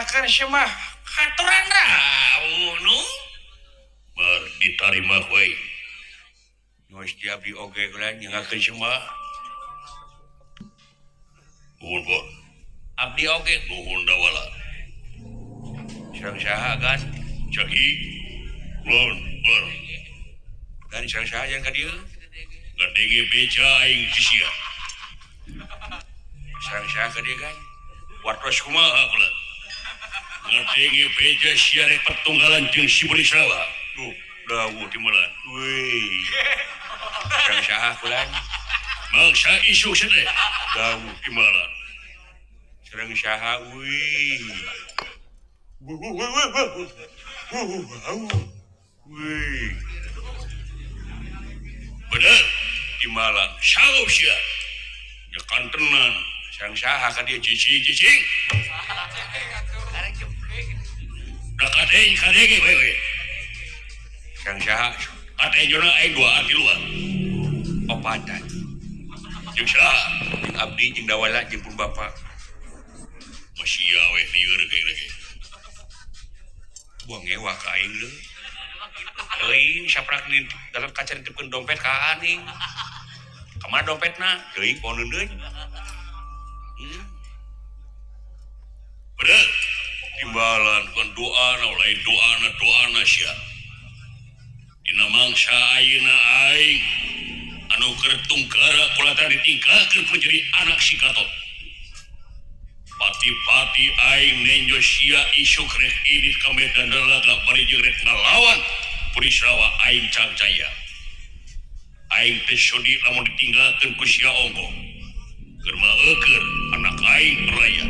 Nyanggakeun sembah haturan rawuh nu. Bar ditarima we. Geus di abdi oge kulan nyanggakeun sembah. Nuhun Pur. Abdi oge Nuhun Dawala. Sareng saha gan? Caki. Lon, Pur. Gan sareng saha yang ka dieu? Ngadenge beja aing di sia. Sareng saha ka dieu gan? Wartos kumaha kula? Ngadenge beja sia rek patunggalan jeung si Burisrawa. Duh, dawuh timelan. Wih. Sareng saha kulan? Mangsa isuk sia teh. Dawuh timbalan. Sareng saha wih. Wih. Bener timbalan. Sanggup sia. Nyekan tenan. Sareng saha ka dieu cicing cicing. Da kadeng kadenge we we. Sareng saha? Katejona aing dua tiluan. Opatan. Jeung saha? Jeung abdi jeung Dawala jeung pun bapa. Masih we lieur ge. Buang ngewa ka aing leuh. Teuing saprak ni dalam kaca nitipkeun dompet ka aing. Ka mana dompetna? Teuing poho deui. Bener. Timbalan kan doana lain doana doana sia. Dina mangsa ayeuna aing anu keur tungkara kulatan ditinggalkeun menjadi anak si Gatot. Pati-pati aing nenjo sia isuk rek irit ka medan laga bari jeung rek ngalawan Burisrawa aing cangcaya. Aing teh sudi lamun ditinggalkeun ku sia ongkoh. Keur maeukeun anak aing perlaya.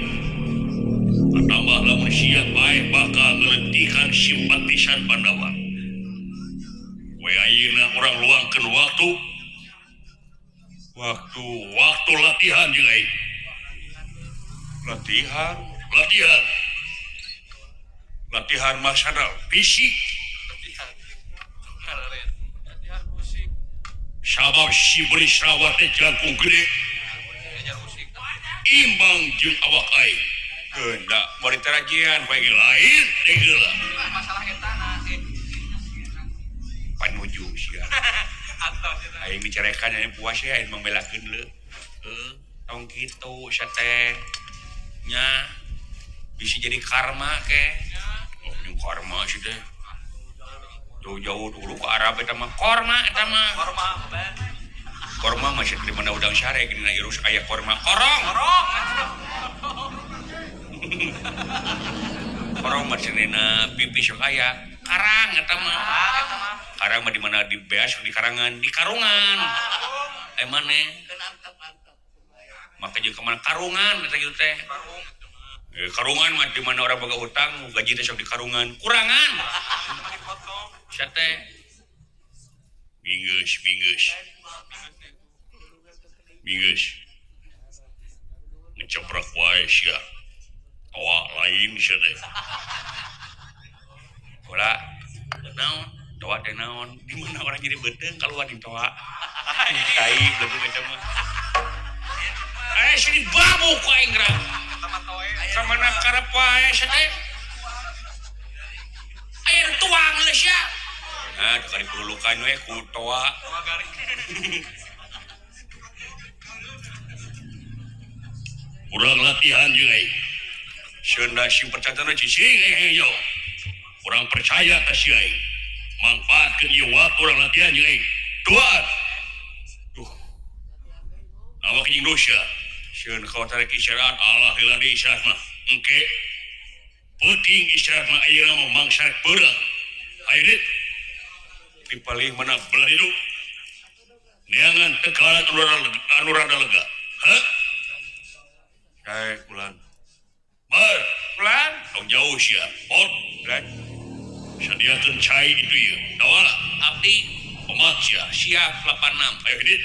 Tambah lamun sia bae bakal ngelentikan simpatisan Pandawa. We ayeuna urang luangkeun waktu. Waktu waktu latihan jeung aing. Latihan, latihan. Latihan masadal fisik. Sabab si Burisrawa teh jangkung gede. Imbang jeung awak aing. Keunda bari terajian bae lain deui heula. Panuju sia. Aing dicarekan aya puas ya aing membelakeun leuh. Heuh, tong kitu sia teh. Nya bisa jadi karma ke. Oh, jeung karma sih teh. Jauh-jauh dulu ke Arab eta mah korma eta mah. Korma, korma mah di mana udang sare gini irus aya korma. Korong. Korong. Korong mah cenina pipi sok aya. Karang eta mah. Karang mah di mana di beas di karangan, di karungan. Eh maneh? Maka jeung ka mana karungan eta kitu teh. Karungan mah di mana orang boga hutang, gaji teh sok di karungan. Kurangan. Sia teh. Minggeus, minggeus. Minggeus. Ngecoprak wae sia. Awak lain sia teh. Bola. Naon? Toa teh naon? Di mana orang jadi beuteung kaluar di toa. Tai beuteung eta mah. Sini babu ku aing geura. Ka mana karep wae sia teh? Air tuang leuh sia. Nah, teu kali perulukan we ku toa. Urang latihan jeung aing. Seunda sing percatana cicing aing yo. Urang percaya ka si aing. Mangfaatkeun ieu waktu urang latihan jeung aing. Dua. Duh. Awak Indonesia. Sieun kau tarik istirahat Allah heula deui istirahat mah. Engke. Peuting istirahat mah ayeuna mah mangsa rek beurang. Ayo dit. Di palih mana belah hidup. Neangan tekalan anu rada lega. Hah? Kae bulan. Bar, bulan. Tong jauh sia. Pot, bulan. Sadiakeun cai itu ieu. Dawala. Abdi Omat sia. Siap 86. Ayo dit.